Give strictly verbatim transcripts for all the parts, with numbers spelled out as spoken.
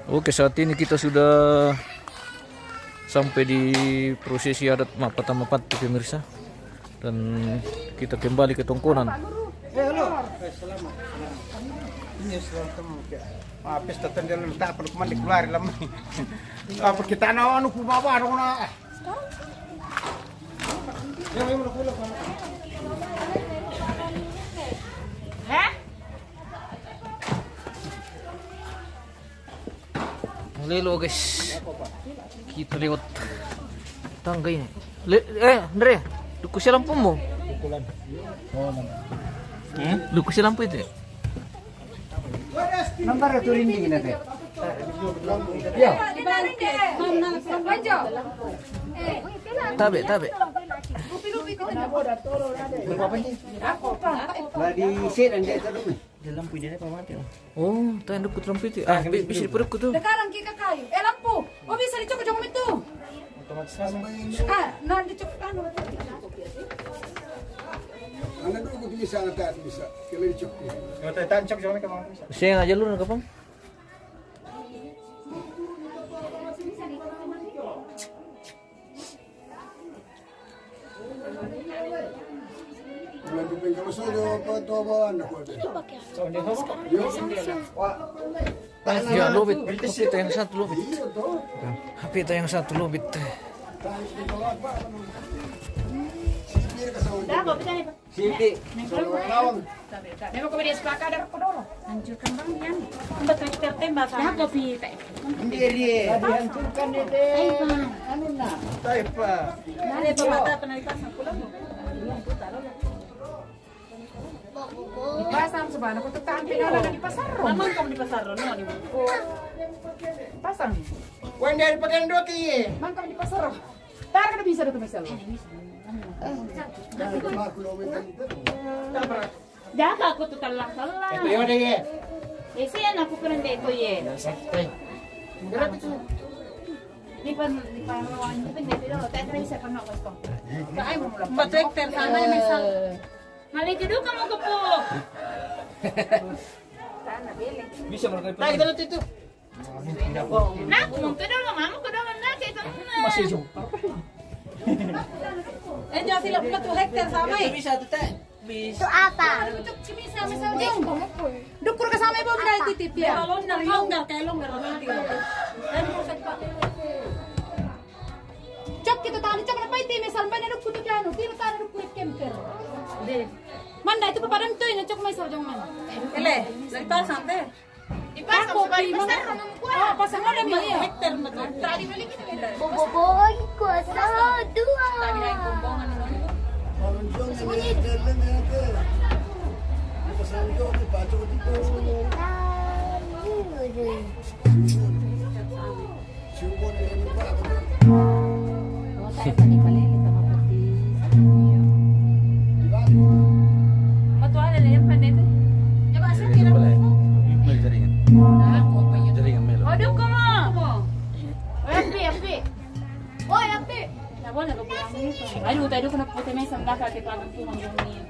Oke, saat ini kita sudah sampai di prosesi adat Mapata-Mapati, pemirsa. Dan kita kembali ke tongkonan. Eh, halo. Eh, selamat, selamat. Iya, selamat ketemu. Ah, pesta tendel tak perlu kemana keluar lama. Apa kita nawa anu kuma apa dong na? Lelo, guys. Kita lewat tangga ini. Le, eh, Andre, duku siya lampu mo. Hmm? Duku siya lampu itu ya? Nambar itu rinding ini, teh. Ya. Tabe, tabe. Lagi set dan dia terus. Dalam punya dia pamati. Oh, tayo duku lampu itu. Ah, bisa diperuk tu. Sekarang kita kayu. Eh, lampu. Oh, bisa dicopot jangan itu. Otomatis masuk. Ah, nah, dicopot anu. Anak dulu bisa, anak tak bisa. Kalau dicopot. Kalau tak tancap jangan kamu bisa. Saya ngajak lu kapang. Bulan Jupin kalau sojo apa tu apa anda kuat. Sojo. Yo. Wah. Ya, lobit. Hapit tayo yang satu, lobit. Iya, toh. Hapit tayo yang satu, lobit. Sipir ka sojo. Dah, kau percaya, Pak? Sipir. Sojo lawan. Memang kau dia sepakat ada kau dorong. Hancurkan bang Yan. Tempat terakhir tembak. Dah, kau pergi, tak? Sendiri. Dihancurkan itu. Taipan. Anu nak. Taipan. Dari pemata pernah dipasang pulang. Dipasang sebenarnya, aku tuh tahan tinggal ada di pasar. Mamang kamu di pasar, no, di. Pasang. Wan dari pekan dua ki. Mang kamu di pasar. Tar kada bisa datu misal. Jaga aku tuh talang-talang. Itu ya deh ya. Isi anak aku kena deko ye. Berapa tuh? Di pan di pan lawan di pan deko. Tak kira bisa kan nak kosong. Tak ai mau mulai. Empat hektar tanah misal. Mali kedua kamu kepuk. Bisa mereka itu. Nah, kita lihat itu. Nah, aku mau kedua, mama kedua, mana kayak kamu, nah. Masih jauh. Eh, jangan silap pula tuh hektar sama, eh. Bisa tuh, teh. Bisa. Itu apa? Itu bisa, misal jauh. Dukur ka sama ibu, udah titip ya. Kalau longgar, kayak longgar, nanti. Cok kita tadi, cok, apa itu, misal, banyak dukur tuh, anu, tidak ada dukur kemper. Deh. Mana itu, papadam tuh, ini cok, misal, jangan mana. Ele, dari pasang, teh. Ipasang sa bai pasar, no, kuwa. Oh, pasang mo na mi. Hektar mo to. Tadi balik kita, Mira. Boboy, kuasa, dua. Tadi na yung kumbongan, no. Sembunyi. Matuwala na yan, panete. Jaringan. Jaringan, Melo. O, duko mo. Oy, api, api. Oy, api. Aduh, tayo ko na po tayo may sandaka kay pagantungan yung niya.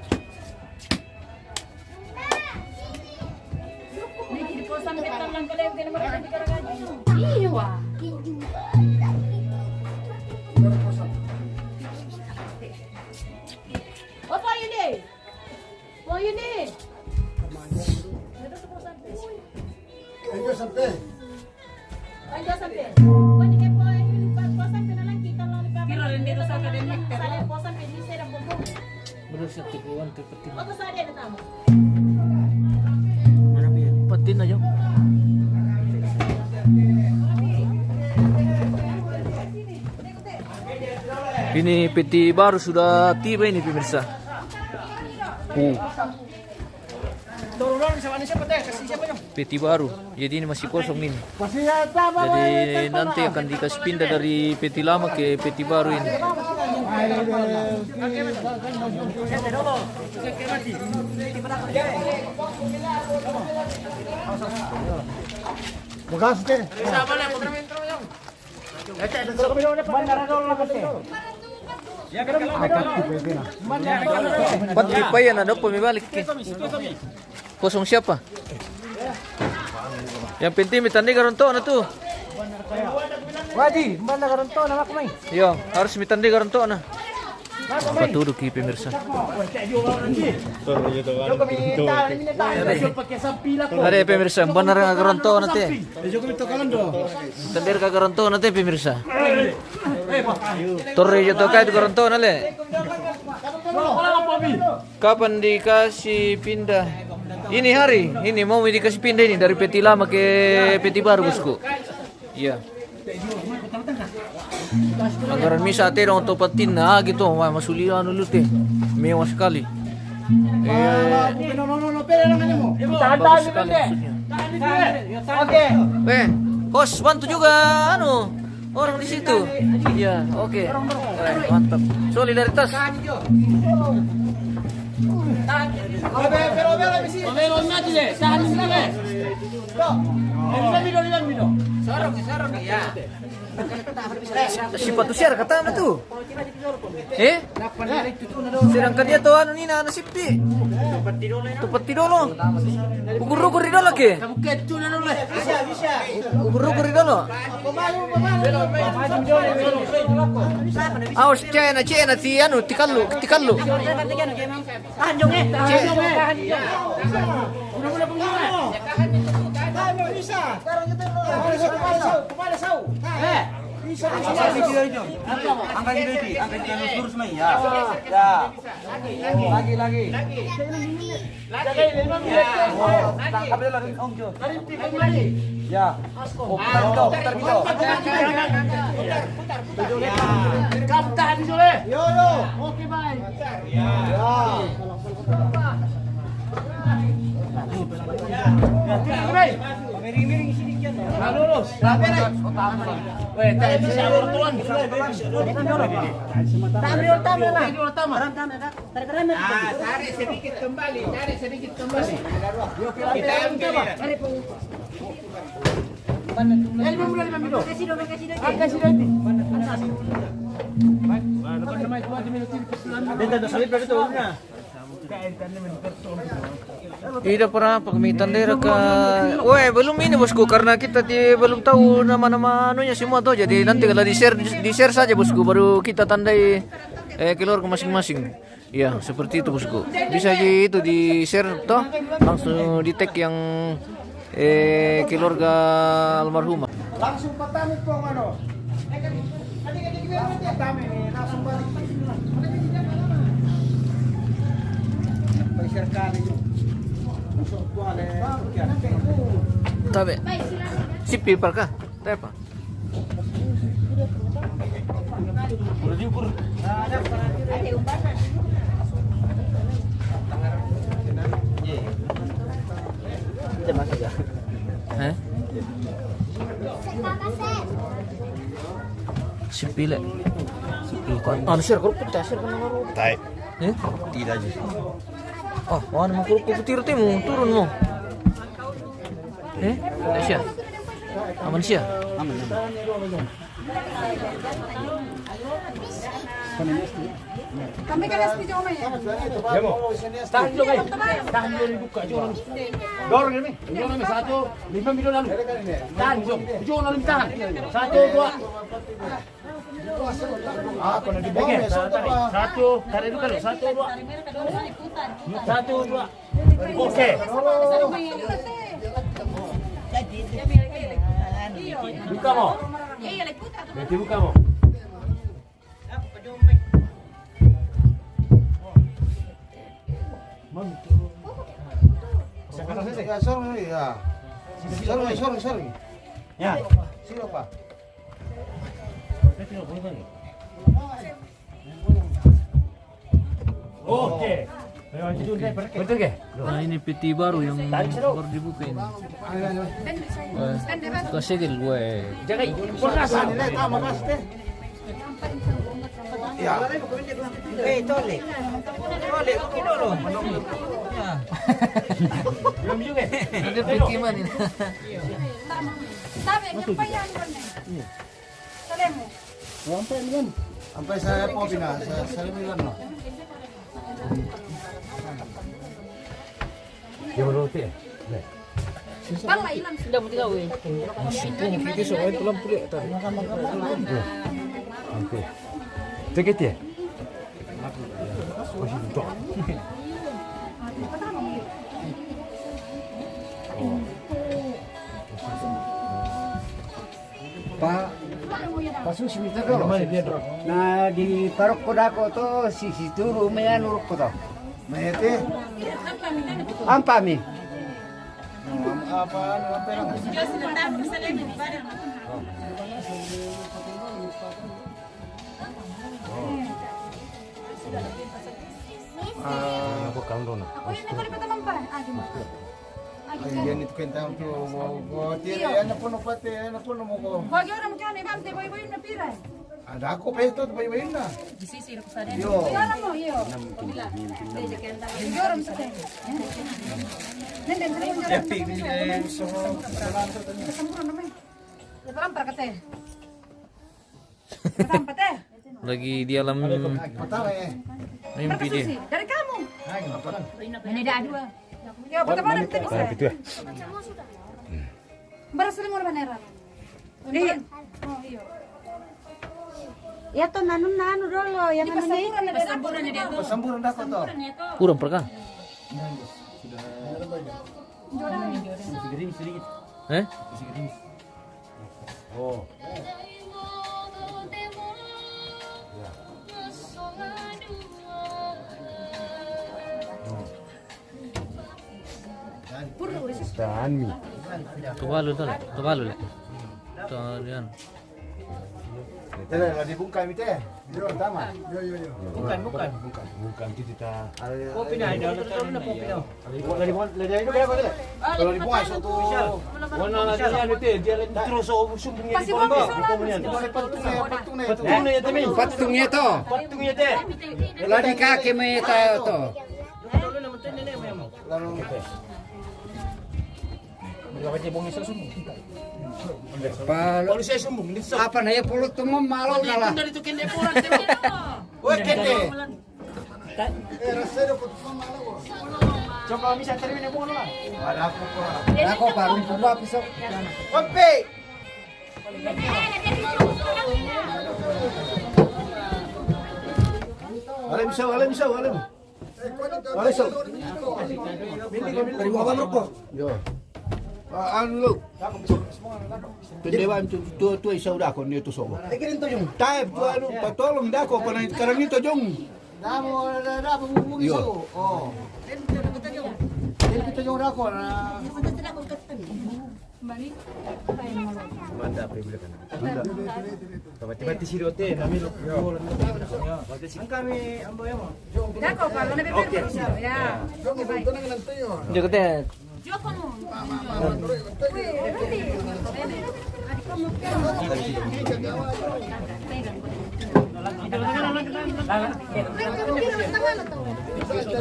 Pero sa tipuan, te pati. Mana pi? Pati na yun. Ini peti baru sudah tiba ini, pemirsa. Uh. Peti baru. Jadi ini masih kosong ini. Jadi nanti akan dikasih pindah dari peti lama ke peti baru ini. Bekas deh. Pat, di pa yan, ano, pumibalik, eh. Kosong siapa? Yang penting mi tandai garonto'na tu. Wadi, mana garonto'na, mak mai. Iyo, harus mi tandai garonto'na. Patuduki, pemirsa. Ada, pemirsa, benar garonto'na te. Tandai garonto'na te, pemirsa. Torre Jotokai tu garonto'na le. Kapan dikasih pindah? Ini hari, ini mau dikasih pindah ini dari peti lama ke peti baru, bosku. Iya. Anggaran misa te dong, topatinna, ah, gitu. Wah, masuli anu lu te. Mewah sekali. Eh, bagus sekali maksudnya. Eh, host, bantu juga anu. Orang di situ. Iya, oke. Eh, mantap. Solidaritas. Sipatu siara kata tu. Eh? Sedangkan dia tu anu ni, anak sipi. Tupatti dolo. Ukur-ukur di dolo ke? Ukur-ukur di dolo. Awas, cena, cena, ti anu, ti kallu, ti kallu. Tahan, Jong, eh. Tahan, Jong, eh. Tahan, Jong. Udah, udah, udah. Tahan, Jong, bisa. Sekarang kita, kepala sau, kepala sau. Eh. Angkat gini, Jong. Angkat gini, lurus, mai. Ya. Ya. Lagi, lagi. Lagi. Lagi. Ya. Tangkap dia lagi, Om, Jong. Tarik, tarik, tarik. Ya. Oh, putar gitu, putar gitu. Kamu tahan dulu, eh. Yo, yo. Oke, baik. Ya. Ya. Miring-miring sini, Kian. Nah, lurus. Weh, tak bisa, Tuan. Tahan dulu, tahan dulu. Tahan dulu, tahan. Ah, tarik sedikit kembali, tarik sedikit kembali. Kita ambil ya. Eh, lima puluh, lima puluh. Kasih dong, kasih dong. Ah, kasih dong. Dia tak salib lagi tu, nah. Ida pernah pagmitan dera ka. Weh, belum ini, bosku, karena kita ti-, belum tahu nama-nama anunya semua toh. Jadi nanti kalau di-share, di-share saja, bosku, baru kita tandai, eh, keluarga masing-masing. Iya, seperti itu, bosku. Bisa ji itu di-share toh, langsung di-tag yang, eh, keluarga almarhumah. Langsung patami po, ano. Patami ni, langsung balik. Pai share kali. Tabe. Sipi parka. Tabe pa. Eh? Sipi le. Sipi ko. Anu, share grup pecah, share kena baru. Tai. Eh? Tidak aja. Oh, anu, grup putih timu, turun mo. Eh? Siya? Aman siya? Aman, aman. Kami ka na sa video, May. Tahan dulu, guys. Tahan dulu, dibuka, Jong. Dorong ini. Jong, ini satu, lima miliar lalu. Tahan, Jong. Jong, lalu tahan. Satu, dua. Ako na di ba? Satu, tarik dulu, satu, dua. Satu, dua. Oke. Buka mo. Berarti buka mo. Ya, sorry, ya. Sorry, sorry, sorry. Ya. Sino pa? Oke. Betul ke? Nah, ini peti baru yang baru dibuka ini. Eh, kasih ke gue. Jangan. Ya. Eh, tole. Tole, oke dulu. Ya. Belum juga. Ada peti mana ini? Tabe, yang payan kan. Salemo. Sampai ni kan. Sampai saya po pina, saya, saya bilang no. Dia berarti ya? Nih. Kalau hilang sudah mau tahu. Masih pun kita soal itu lampu dia tadi. Oke. Cek itu ya. Masih duduk. Pa, pasusi mi to do. Na di parokko dako to, si, si turu me anu rokko to. Mete. Ampa mi. Apa anu, apa yang Ah, bukan dona. Ako rin ako rin patamang pa. Ah, di mo. Ay, yan ito kentang to. Go, go, tira, yan na puno pati, yan na puno mo ko. Bagi orang mukha ni Bante, boy-boy na pira. Ada ako pa ito, boy-boy na. Di sisi, ako sa din. Yo. Kaya mo, yo. Yo, ram sa din. Nandun, sila mo dyan. Happy, eh, so, Kasamburan naman. Ito lang, para kasi. Kasampat eh. Lagi di alam mimpi dia. Dari kamu. Ini ada dua. Ya, pertama nanti bisa. Itu ya. Baru sering mau beneran. Nih. Oh, iya. Ya to, nanu nanu dulu yang namanya. Pasamburan dah kau to. Kurang perka. Sudah. Masih gerimis sedikit. Eh? Masih gerimis. Oh. Ya. Tahan mi. Tuvalu to, tuvalu le. Tuvalu yan. Tele, la dibungkai mi te. Yo, tama. Yo, yo, yo. Bukan, bukan. Bukan, bukan kita. Kopi na, ina, ina, ina, kopi na. Kalau dibuang satu. Wana la dia anu te, dia terus sumbung ni. Patung ya, patung ya. Patung ya te mi. Patung ya to. Patung ya te. La di kake me ta to. Lalu kita. Palo. Apa na ya polo tu mo malo na la. Woi, kete. Coba bisa terima ni bola. Ako pa, rumpu ba piso. Kopi. Alem, so, alem, so, alem. Wala so. Dari baba merokok. Yo. Ah, anu lo. Tende ba tu tu tu isa udah ko ni tu sobo. Tae tu anu patolong dako pana karang itu jong. Damo damo bugi so. Oh. Jadi kita jong dako na. Mantap, ibu kan. Mantap. Mati-mati si Rote, kami lo. Ang kami, ambo ya mo. Dako, kalau lebih baik. Ya. Oke, baik. Joko te. Joko mo.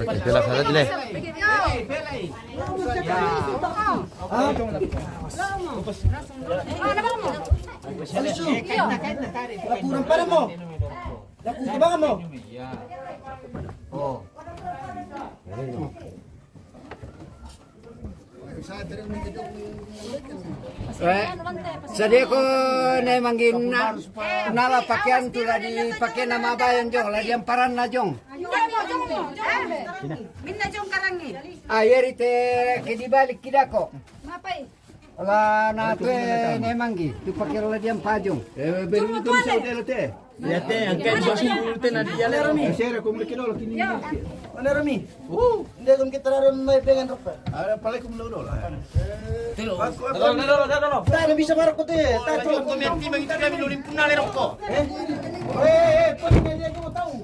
Kita laksana dile. Lakukan para mo. Lakukan para mo. Oh. Eh, sadia ko ne manggina nala pakean tu la di pakean nama bayan jong, la di amparan na jong. Minna jong karangi. Ah, yeri te ke di balik kidako. Mapai. La na tu e ne manggi, tu pake la di ampajong. Eh, beri tu bisa hotel te. Ya te, angke dua sumbu te na di ale rami. Sera ko mereka dolo kini. Mana rami? Uh, dia kon kita raron mai dengan ropa. Ada pale ko dolo. Dolo, dolo, dolo. Tara bisa marok ko te. Tara ko menti mangitu kami lulim punale rokko. Eh? Eh, eh, ko ni dia ko tahu.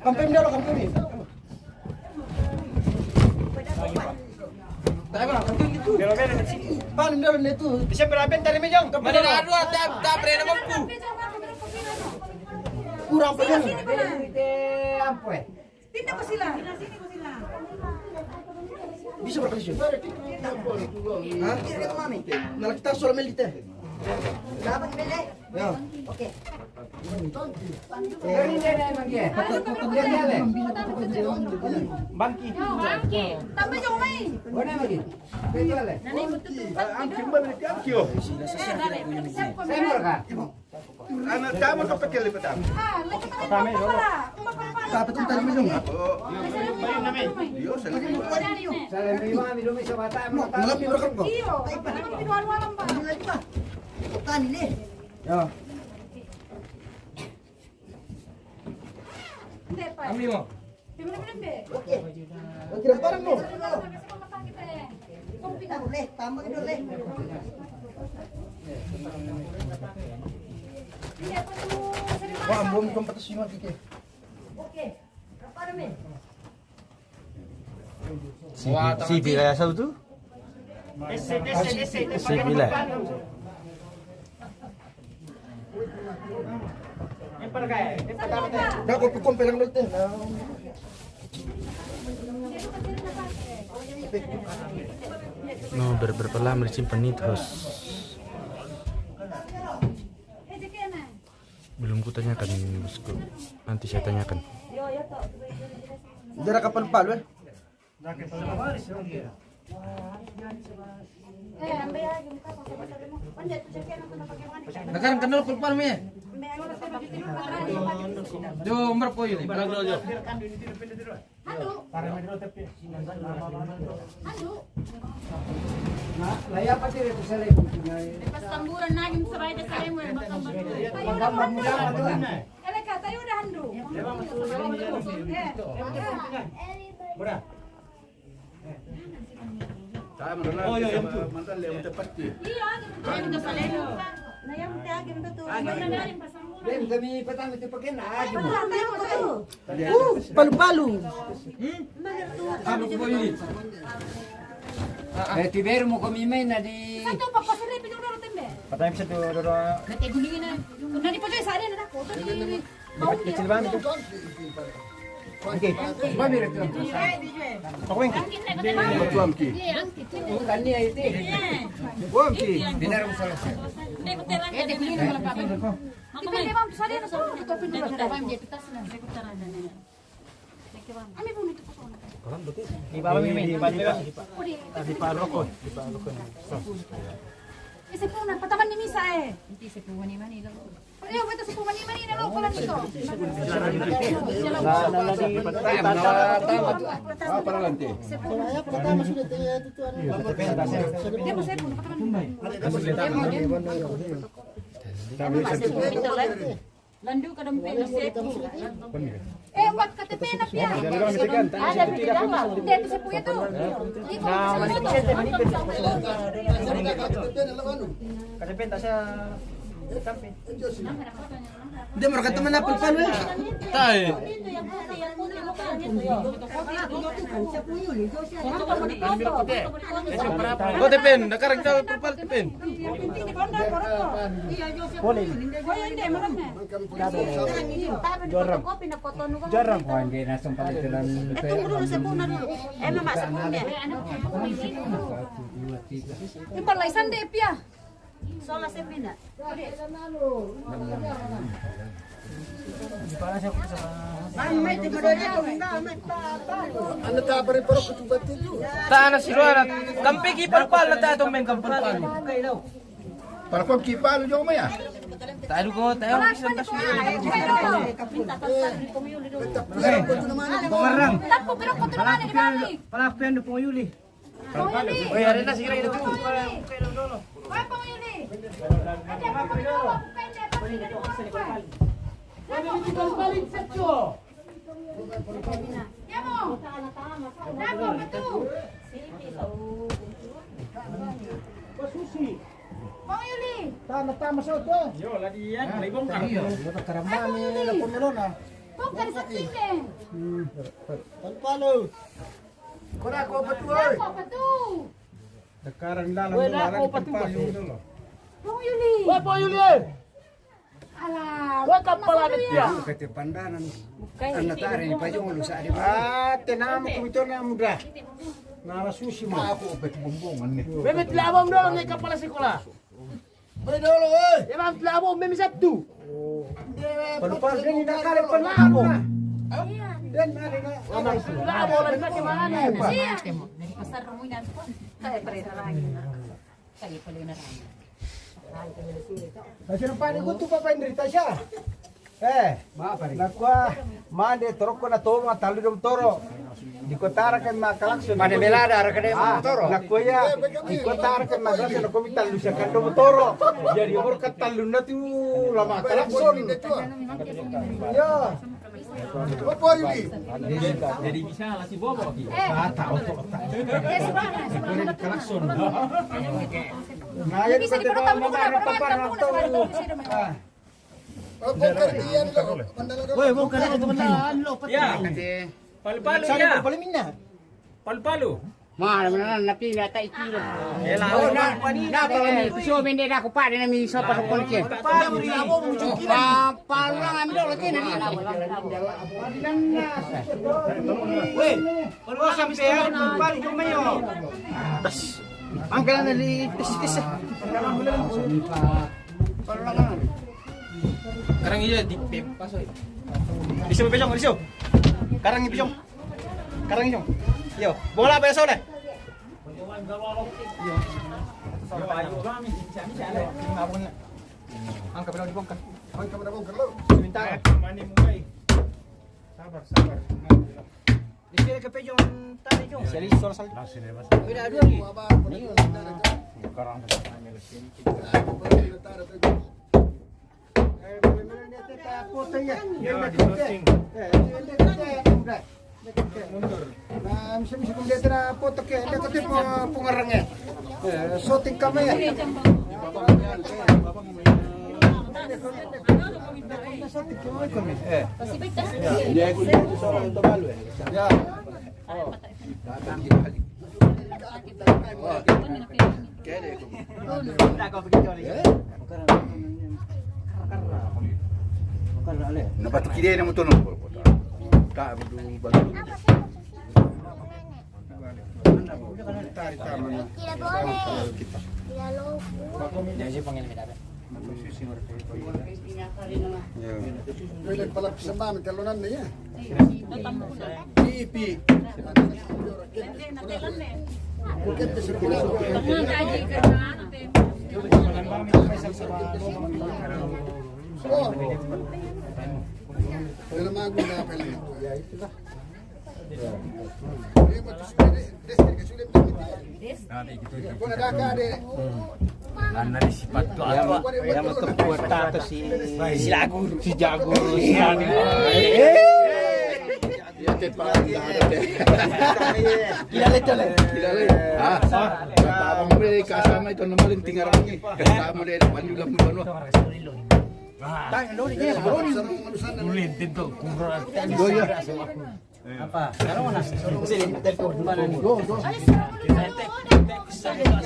Kampung dolo, kampung ni. Pan dulu ni tu. Bisa berapen tadi mejong. Mana ada dua tap tap rena mampu. Kurang pegang. Pindah ke sila. Bisa berkali. Hah? Nah, kita soal militer. Yo. Oke. Bangki. Bangki. Tambah jauh mai. Mana lagi? Betul, eh. Nani betul tu. Ang kimba ni kang kyo. Saya murah. Ana tama ka pakele pa tama. Tama tu tama yung. Yo, salamat. Salamat, mi dumi sa bata. Mo, malapit ra ka po. Iyo, malapit ra ka po. Tani le. Yo. Hindi pa. Kami mo. Oke. Oke, parang mo. Wah, ang bumi kong patas yung mga kike. Si, si Bila ya satu tu? Si Bila. Dako pukon pelang dulu teh. No, ber-, berapa lama disimpan nih, terus? Belum kutanyakan, bosku. Nanti saya tanyakan. Dara kapan palu, eh? Nakarang kenal palu, palu, mi. Do, mer po yun. Palu, palu, palu. Halo. Halo. Pas tamburan lagi, sabai da sabai mo, makan batu. Ele ka tayo da hando. Eh. Oh, iya, iya, betul. Mantan le, mantan pasti. Iya, kita sabai mo. Na yang te agim betul. Agim. Bem, kami patang itu pakai na agim. Uh, palu-palu. Hmm? Apa ko ini? Eh, tiberu mo kami main na di. Satu papa sere pino doro tembe. Patang bisa doro. Nanti dulu ini. Nanti pakai sare na ko. Kecil banget itu. Oke. Mami itu. Pakuin ki. Pakuin ki. Bukan ni itu. Bukan ki. Benar masalah. Eh, dia punya nama apa? Depende, Bang, bisa dia, so, kita pindah, kita pindah, kita senang, kita terang. Ami pun itu. Di bawah mimi, di bawah mimi. Di paroko, di paroko. Ese pun apa teman ni misa, eh? Nanti sepuh mani-mani lo. Ayo, kita sepuh mani-mani lo, kalau gitu. Nah, nah, lagi. Apa nanti? Dia mau saya pun, apa teman? Landu ka dompet na sepu. Eh, buat K T P na pia. Ada di dalam. Dia tu sepu itu. Di ko. K T P tak sa. Dia mereka teman apa palu, eh? Tai. Ko te pen, nakarang kita palu te pen. Boleh. Joram. Joram. Wah, hindi na sa palitan. Ito mo dulu sa puna dulu. Eh, mama, sa puna. Yung pala, isang de pia. Sola semina. Ano ta pare paro ko tubat tu? Ta na si Luana, kampi ki palu-palu na ta to men kampi palu. Para ko ki palu jo maya. Tayo ko, tayo ko sa tas. Parang. Tapo pero ko tu naman di mami. Para ko yan, Pong Yuli. Oy, ari na, sige na, ito. Hoy, Pong Yuli. Ate, ako kami na, ako kayo, ate, ako kami na, ako kayo. Ano yung balik sa tiyo? Yamo. Nako, patu. Pasusi. Pong Yuli. Tama, tama sa ito. Yo, lagi yan. May bongkar. Iyo, karambani na pumilo na. Bongkar sa tingin. Palu-palu. Kura ko patu, oy. Nako, patu. Dakarang lalang. Weh, dolo, nako, patu, patu. Pong Yuli. Weh, Pong Yuli. Alah. Weh, kapala dia. Kete pandanan. Ana tare ni pajong lu sa di. Ah, tenang, kumitor na muda. Nara susi mo. Ako, obat bumbungan ni. Bebet labang dolo ni kapala sekolah. Oi, dolo, oi. Dia bang labo memi satu. Palu-palu dia ni nakale palu-palu. Dia ni nakale. Labo lagi nak ke mana? Dari pasar Ramunyan. Saya pergi lagi. Saya pergi lagi. Kasi na pani ko tu papa Indri Tasha. Eh, nakua mande toroko na tolo na talu dong toro. Di kotara ke ma kalakson. Mande melada ara kade ma toro. Nakua ya, di kotara ke ma kalakson na komi talu sa kando toro. Jadi umur ka talu na tu lama kalakson. Ya. Jadi bisa la si bobo ki. Ah, tahu tu. Kalakson. Nah, ya bisa dipertamu mama na papa na tahu. Ah. Woi, bongkar itu benar. Ya. Palu-palu ya. Palu-palu. Mana mana na pina ta ikilo. Oh, na na pala ni piso mende na ko pa de na mi so pa ko ke. Palu lang ando lo tena ni. Woi, palu sampe ya. Palu cuma yo. Angkala na li tis tis. Palu lang. Karang iya di pem pasoy. Di sini pejong, di sini. Karang ini pejong. Karang ini. Yo, bola apa ya soalnya? Yo. Angkat berapa dibongkar? Angkat berapa dibongkar lo? Sementara. Mani mulai. Sabar, sabar. Di sini ke pejong tadi jong. Sali soal sali. Beda dua ni. Sekarang. Ya. Na batu kire na mutu no. Ka batu batu. Jadi panggil kita. Pala pisambahan kalonan ya. Ipi. Oh. Dalam aku dah apa lagi? Anna di sifat tu apa? Yang betul kuat tato si si jago, si jago, si jago. Iya, te pa. Gila le, gila le. Ah, ah. Abang beli kasama itu nama linting orang ni. Kamu le panjula mulu. Tang lo ni. Ulin tinto kurang. Apa? Mana?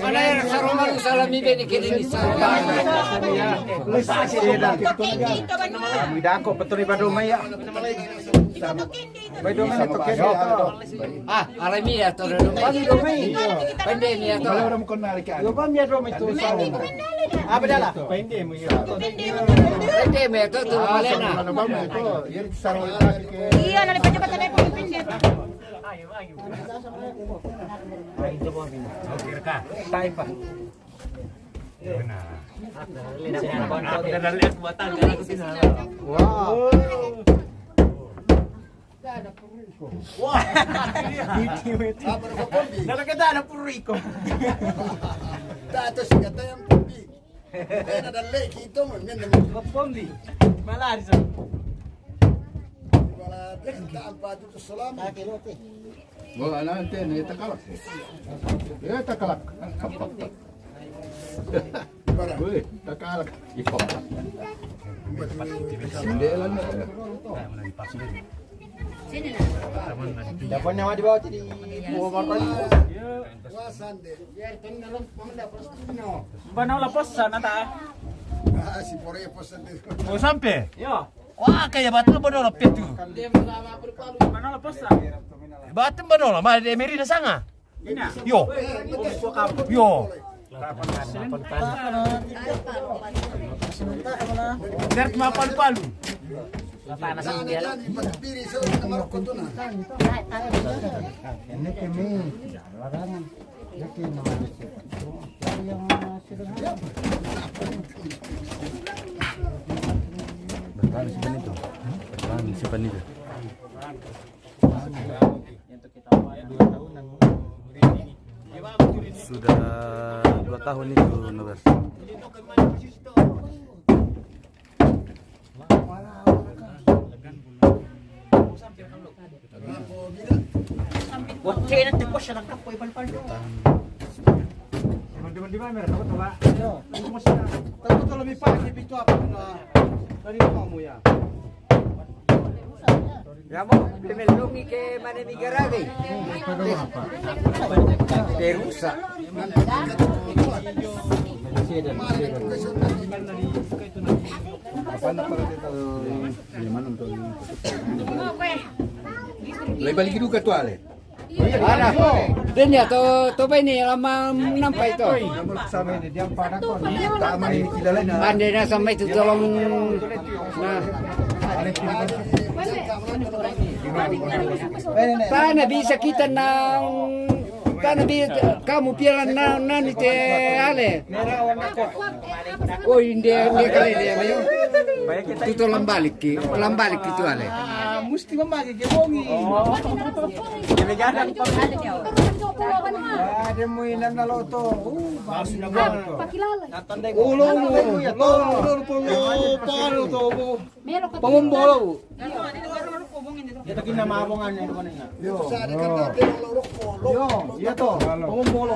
Mana sarungan salami bene kene ni sarungan. Midako petoni padoma ya. Padoma ni toke. Ah, alami ya to. Pande ni ya to. Yo bami ya doma itu sarungan. Apa dala? Pande mu ya. Pande mu ya to tu malena. Iya, nani paja kata naik pemimpin dia. Taipa. Wow. Wah. Nalakada na puriko. Tato si kata yang puriko. Tena dalle kito mo men mo. Pombi. Malari sa. Wala ta ampa tu salam. Mo ana te ne takalak. Ya takalak. Woi, takalak. Iko. Sendela na. Telepon nama di bawah tadi. Mau makan. Wah, sande. Bana la posa na ta. Ah, si pore posa de. Oh, sampe? Yo. Wah, kaya batul bana la petu. Bana la posa. Batul bana la ma de merina sanga. Ina. Yo. Yo. Biar cuma palu-palu. Panas ini dia. Ini kami larangan. Ini kami yang sudah. Bertahan simpan itu. Bertahan simpan itu. Sudah dua tahun itu, Nober. Bocce na te posa na kapo i palpaldo. Teman-teman di mana? Tahu, tahu, Pak? Tahu, tahu, lebih pagi itu apa? Dari kamu ya. Ya mo, pemellungi ke mana mi garage. Te rusa. Apa nak pakai itu? Lima enam tahun. Lai balikidu ka tuale. Ana, denya to, to baine lama nampai to. Ande na sampai tu tolong. Nah. Tana bisa kita nang, tana bi kamu piala na, nani te ale. Oh, inde, inde kale de, ayo. Tuto lambalik ki, lambalik ki tuale. Ah, musti mamake ke bongi. Ada mu inan na loto. Uh, basu na loto. Ulo, ulo, ulo, ulo, ulo. Pangumbolo. Ito kinamabongan niya doon na. Yo. Yo, iya to. Pangumbolo.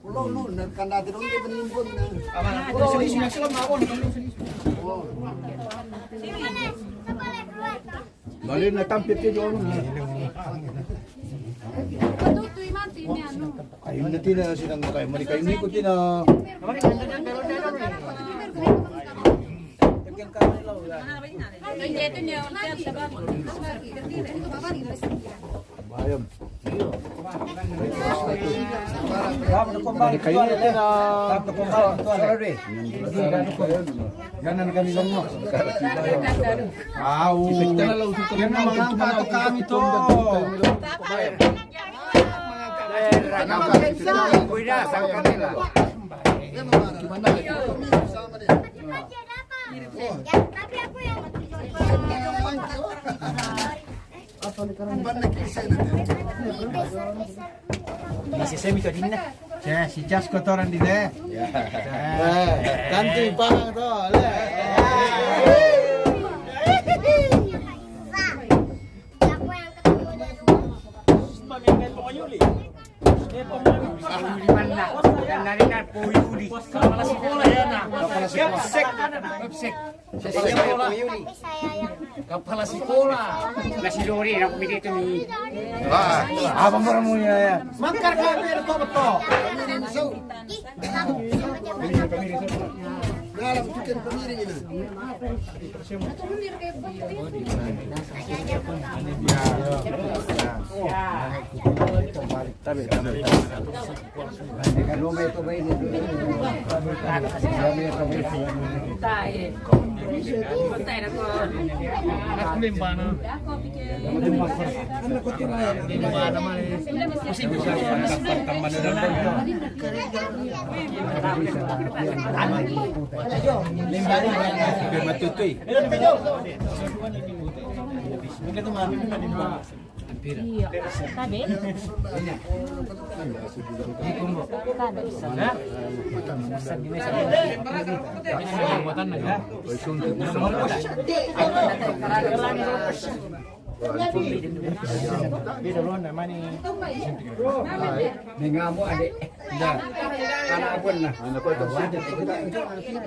Ulo, ulo, na kanda te doon, di panimpon na. Ama, ulo, ulo, ulo, ulo, ulo. Bali na tampit ke doon. Kayu na tina, sinang kayu, mali kayu ni ko tina. Bayam. Mali kayu ni tina. Yan na kami lang mo. Au. Yan na mga kato kami to. Ano ka? Kuya, saan ka nila? Nasi semi ka din na. Siya, si Chas Kotoran din eh. Tanto ipahang to. Ale. Puyuli man na. Narinan, puyuli. Kapala sikola yan na. Kapala sikola. Kapsek. Kapsek. Kapala sikola. Kapala sikola. Na si Lori, na kumikita ni. Ah, abang mo na muna yan. Mangkar ka, pero to, to. Dalam chicken pemiring ini. Iya. Tabe? Tabe. Beda lo namanya. Mengamu ade. Anak apa nah? Anak apa?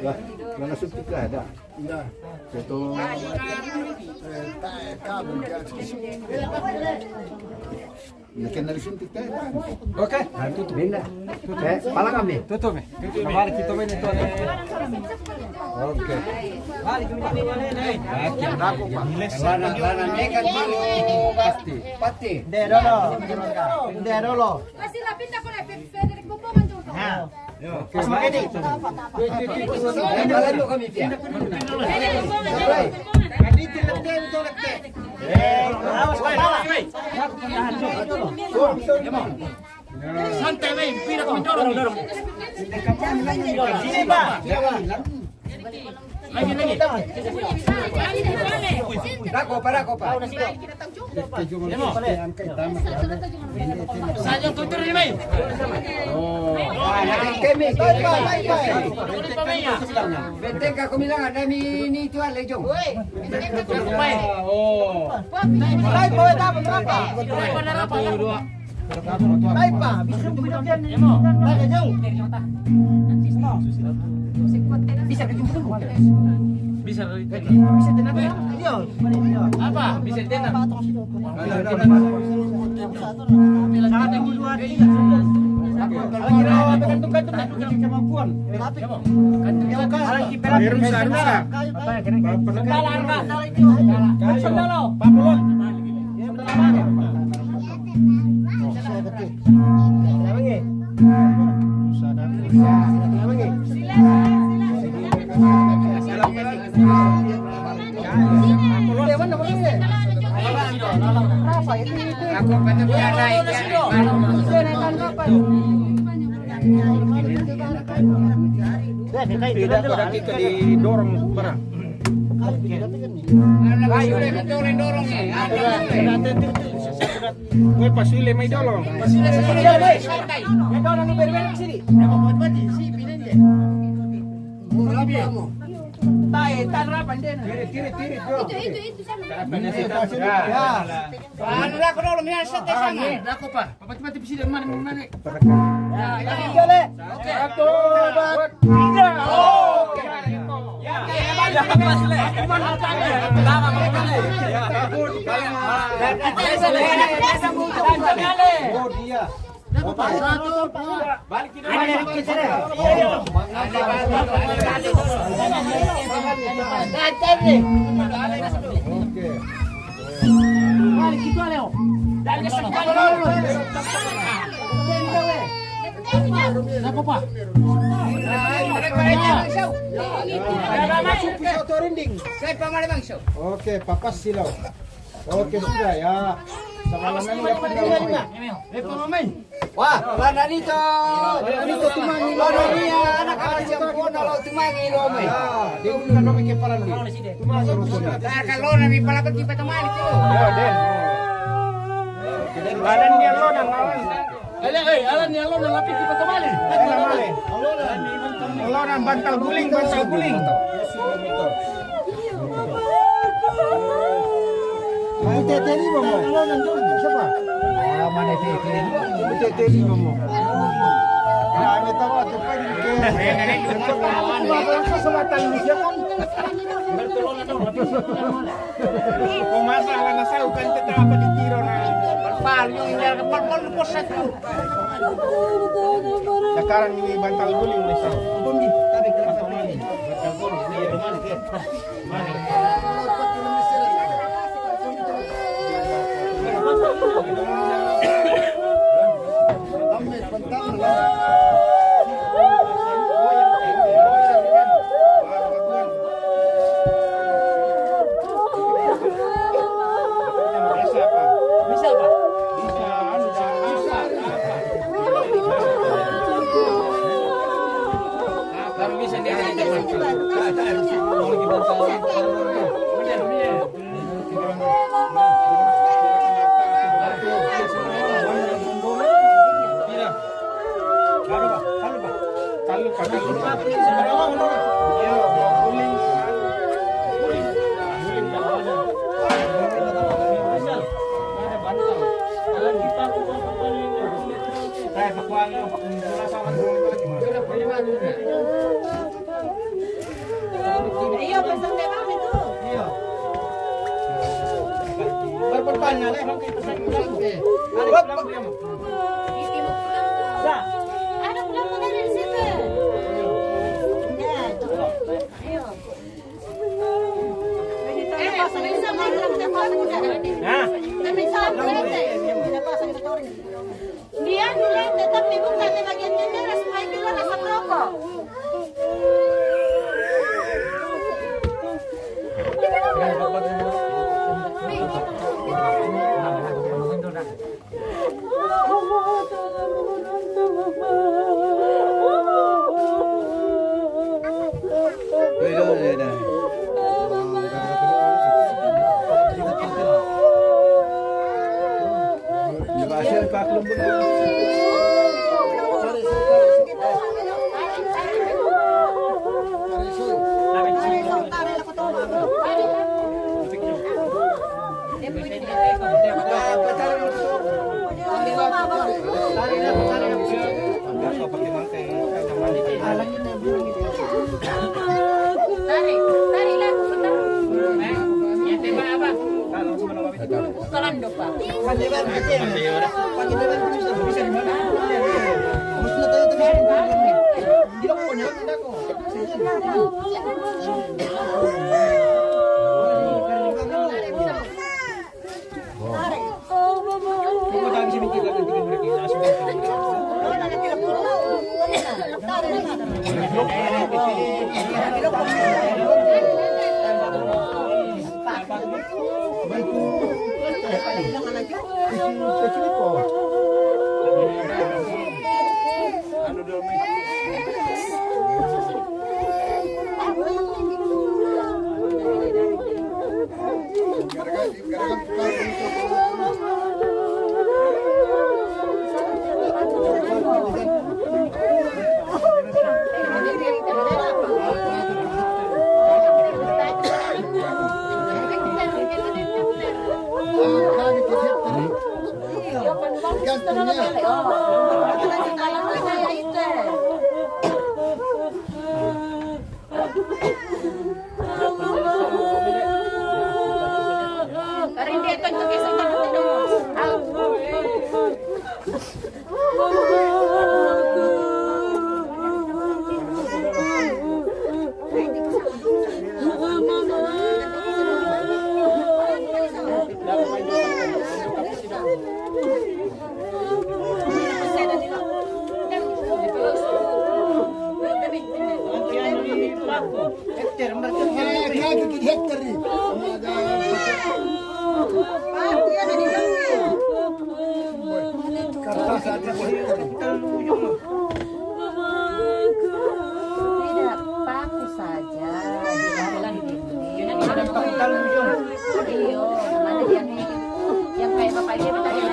Lah, mana sudah ada? Nah, itu, eh, tak, eh, kabel dia. Ini kan dari suntik teh. Oke. Nah, tutup. Benda. Eh, pala kami. Tutup, eh. Kembali kita main itu. Oke. Balik kembali. Lana, lana, nekat dulu. Pasti. Pasti. Nde dolo. Nde dolo. Pasti lah pindah ko na, Frederick Bubong ang tuto. Oke, Mas Edi. Ini malam kami, Pia. Santai, Mei. Pira kau mendorong? Sini, Pak. Lagi, lagi. Rako, Pak, rako, Pak. Saja kau turun, Mei. Oh. Ah, nak kami, kami, kami. Benteng kau bilang ada mi ni tu, ah, lejong. Oh. Baik, baik, tak apa, tak apa. Dua. Baik, Pak. Bisa jumpa dengan, dengan, jauh. Bisa ke jumpa dulu. Bisa dari, bisa tenang, ya? Iya. Apa? Bisa tenang. Satu, dua, tiga. Lagi rawa, kantung-kantung, kantung kemampuan. Kantung, kantung. Rusak, rusak. Apa ya, kena? Sendal, Pak. Sendal, Pak. Papulon. Tidak, tidak, kita didorong barang. Ayo, udah, betul, dorong, eh. Weh, Pak Sule, mai dorong. Pak Sule, Pak Sule, mai. Santai. Mai dorong, ni berbeda sini. Mau mati, si, pindah dia. Mau apa, mau? Tai, tan rapan dia. Tiri, tiri, tiri, bro. Itu, itu, itu, sama. Ya. Anu, aku dulu, ni, santai, sama. Aku, Pak. Papa, tiba-tiba sini, mana, mana? Ya, ya. Oke. Satu, dua, tiga. Oh. Oke, Papa Silo. Oke, sudah ya. Sama-sama ya, Pak. Wah, lana nito. Lana nito tumangi. Lana nia, anak anak siang pona lo tumangi lo mai. Dia bukan kami kepala lu. Tumangi lo. Kalau nami pala pergi petemani tu. Ya, den. Badan dia lo dan lawan. Ele, eh, alan ni alona lapiki patamali. Alona bantal guling, bantal guling. Mai tete lima mo. Siapa? Ah, mana tete? Tete lima mo. Ya, ame tawa tu pai ke. Selatan dia kan. Kung masa ala na sa ukan kita apa di tiro na. Palpal yung injal ka palpal na po sa tu. Sekarang ini bantal guling na sa. Bantal guling, iya, mana, ke? Mana? Iya, pesan dia kami tu. Iya. Berpertanya, leh, orang kita saya pulang. Ada pulang dari situ. Ya, cukup. Ayo. Nah. Dia dulu tetap dibuka di bagian jendela supaya dia Tarik, tarik lah, bentar. Yang tembak apa? Bukan, Pak. Tidak, paku saja di dalam ini. Iyo, mana yang ini? Yang kayak bapak ini, bapak ini.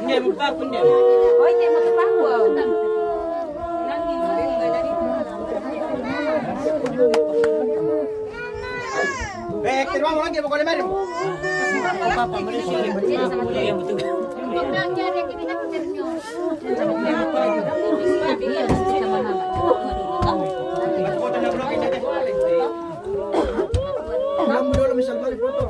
Nggak, mau paku dia. Oh, ini mau paku. Eh, terima lagi pokoknya mari. Kamu dulu misal mari foto.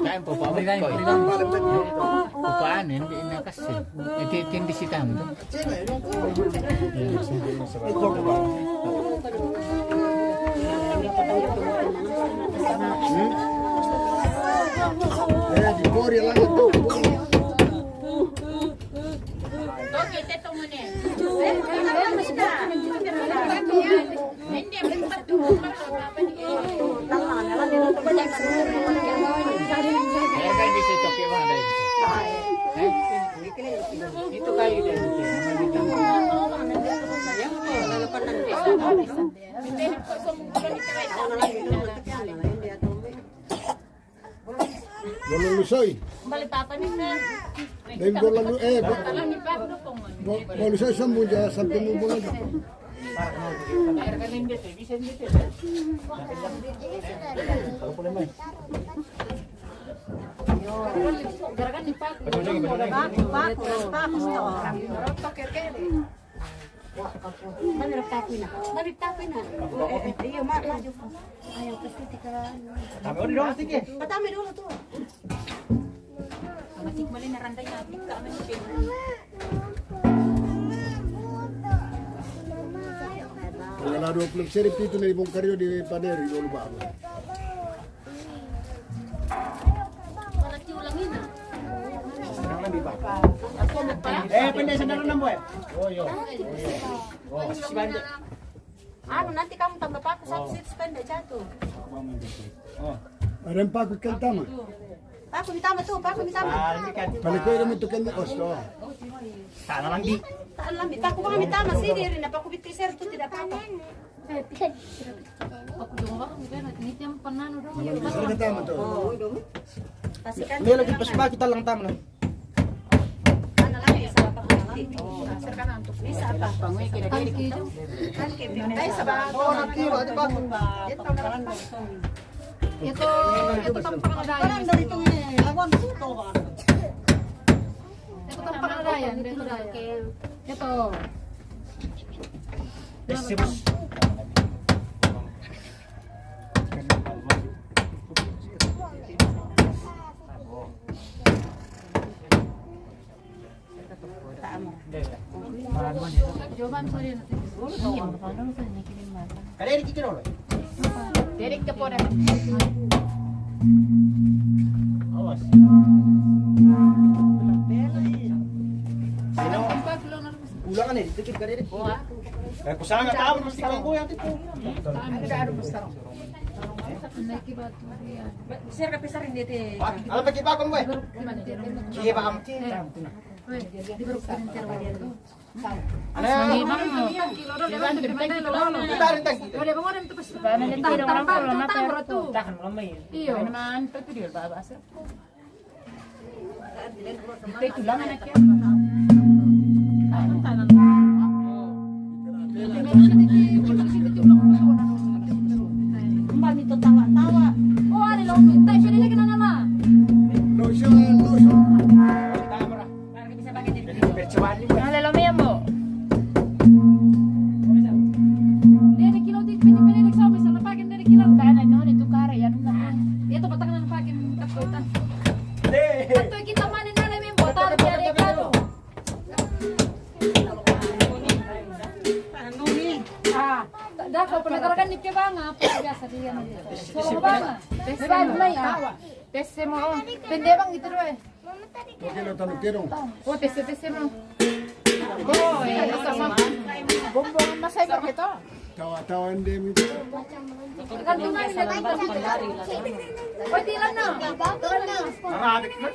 Kain po pa, kain po. Upaan, hindi na kasi. Iti, iti, hindi si Tam. Lolo Lusoy. Balik papa ni na. Dahil bola lu-, eh, bo-, bo-, bola Lusoy sa mo dyan, sa mo bola dyan. Patami dulu tu. Wala dua puluh seri pitu na ibong karyo di paneri dulu ba. Eh, pendek sendal enam, boy. Oh, yo. Oh, si Banda. Anu, nanti kamu tambah paku satu situ supaya tidak jatuh. Ada yang paku ikan tama. Paku mi tama tu, paku mi tama. Paling kau ada untuk kami os tu. Tanah lagi. Tanah lagi, paku mi tama sih, dia rinda paku bitri ser tu tidak apa-apa. Aku dong, Bang, ini tiang pernah udah. Ini lagi pas paku talang tama. Itu, itu tampang ada ya, itu tampang ada ya. Itu. Ulangan eh, dikit kali deh. Eh, kusanga tahu mesti kau yang itu. Saya kata sering dia teh. Ala pakai paku, boy. Iya, paham. Ada. Tahan, tahan. Iyo. Ah, dah kau pernah katakan ni ke banga, apa biasa dia ni? Suruh banga. Bye bye, mai, ah. Tese mo. Pende bang gitu, eh. Oke, lo tanu kero. Oh, tese, tese mo. Bumbong masay mo ito. Tawa-tawa hindi mo ito. Pwede lang na. Marami na.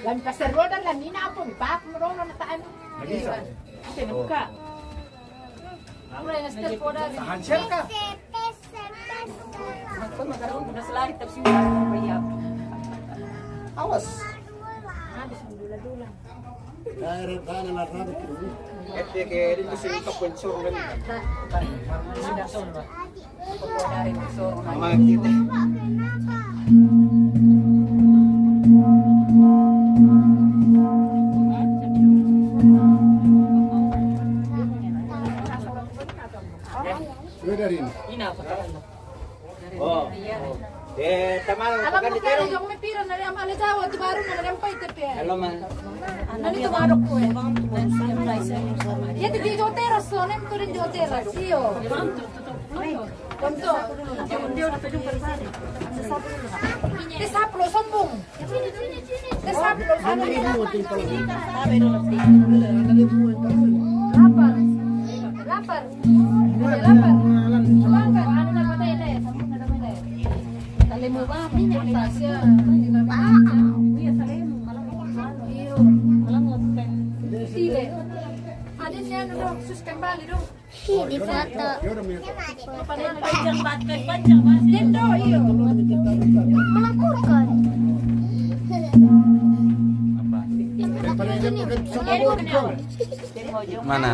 Lan paserlo dan lan nina apun, pak merono na taan. Lagi sa. Ate, nagka. Mura na step po na. Hansel ka. Mas lagi tapos yung bayab. Awas. Dahil dahil na lang. Ito kaya rin gusto yung kapwensyo ko lang. Mama, kita. Sudah, Rin. Oh. Eh, tama lang. Alam mo, kaya yung may pira na rin ang aligawa, di ba, rin na rin pa ito, Pia? Alam mo. Ano nito, marok ko, eh? Yan, di Joteras, so, nem ko rin Joteras, iyo. Konto. Te saplo, sombong. Te saplo, sombong. Lapar. Lapar. Lapar. Suwangkan, ano na patay na eh. Sambong na naman eh. Talimu ba? Pasya. Iyo. Sile. Adin niya, ano, sus, kembali dong. Hindi pa ata. Dito, iyo. Malangkurkan. Mana?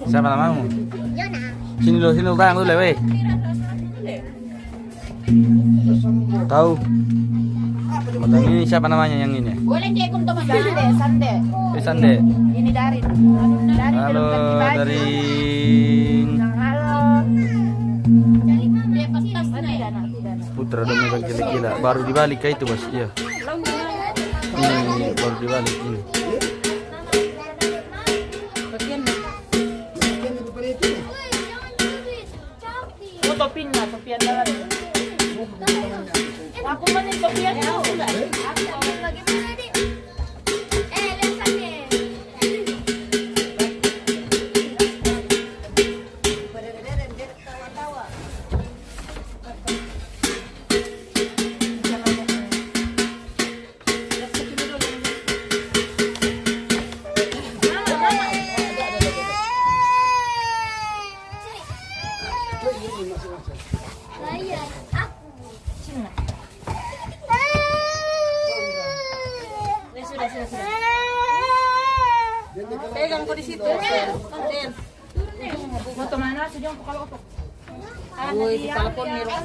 Siapa namamu? Sini dulu, sini dulu, tayang dulu, weh. Tahu. Ini siapa namanya yang ini? Boleh cek untuk Mas Sande, Sande. Eh, Sande. Ini Darin. Darin. Halo, Darin. Halo. Putra dong megang gila-gila. Baru dibalik kayak itu, Bos. Iya. Ini baru dibalik ini. Foto pinna, Sofian dalam. Aku mana Sofian tahu? Aku bagaimana, Dik? Eh, lihat sana. Pegang ko di situ. Mau kemana sih, Jong? Kalau apa? Uy, di telepon nih, Rok.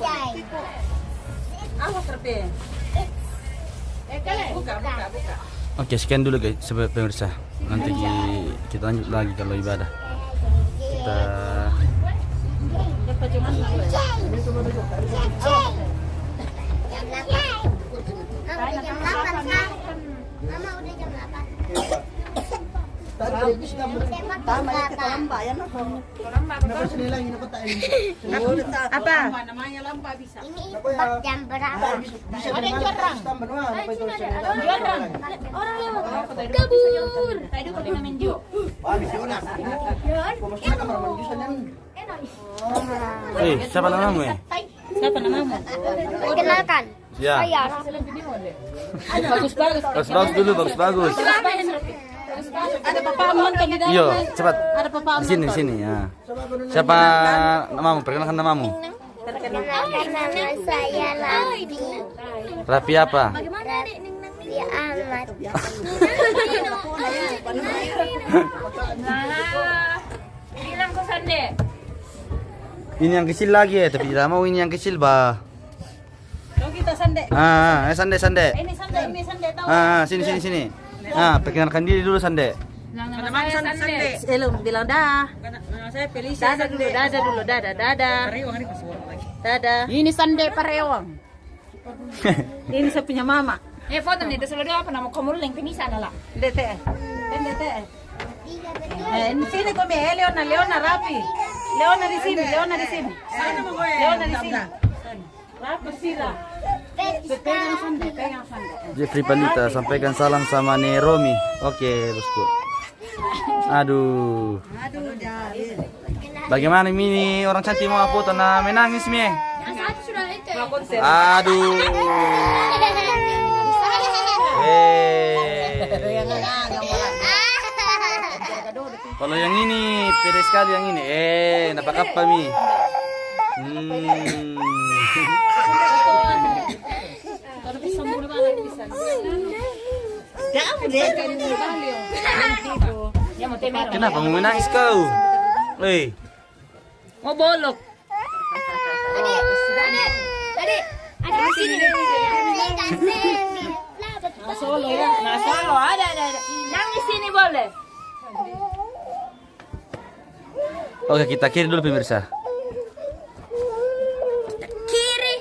Awas, Repe. Buka, buka, buka. Oke, sekian dulu guys, sobat pemirsa. Nanti ki-, kita lanjut lagi kalau ibadah. Kita Mama, udah jam delapan. Tama, kita lambat, ya, no? Apa? Ini jam berapa? Ada yang juarang. Juarang. Orang lewat. Kabur. Eh, siapa namamu, eh? Siapa namamu? Perkenalkan. Ya. Saya. Bagus-bagus. Bagus-bagus dulu, bagus-bagus. Ada papamu nonton di dalam. Iyo, cepat. Ada papamu nonton. Di sini, sini, ya. Siapa namamu? Perkenalkan namamu. Perkenalkan, nama saya Rapi. Rapi apa? Rapi Ahmad. Nah, bilang ko Sande. Ini yang kecil lagi, eh, tapi tidak mau ini yang kecil, bah. Dong kita Sande. Ah, ah, eh, Sande, Sande. Ini Sande, ini Sande, tahu. Ah, ah, sini, sini, sini. Ah, perkenalkan diri dulu, Sande. Bilang nama saya Sande. Sande. Hello, bilang dah. Nama saya Felicia Sande. Dadah dulu, dadah dulu, dadah, dadah. Parewang ini pas orang lagi. Dadah. Ini Sande Parewang. Ini saya punya mama. Eh, foto nih, terus lo apa nama kamu leng penisa lah. D T E. Kan D T E. Eh, ini sini kau, eh, Leona, Leona rapi. Leona di sini, Leona di sini. Leona di sini. Rapi sila. Jeffrey Pandita, sampaikan salam sama Ne Romi. Oke, bosku. Aduh. Bagaimana mi ini orang cantik mau foto na menangis mi? Aduh. Eh. Kalau yang ini pede sekali yang ini. Eh, nampak apa mi? Hmm. Kenapa mau menangis kau? Hei. Mau bolok. Tadi, tadi, tadi. Ada di sini. Nah, solo ya. Nah, solo. Ada, ada, ada. Yang di sini boleh. Oke, kita kiri dulu, pemirsa. Kiri.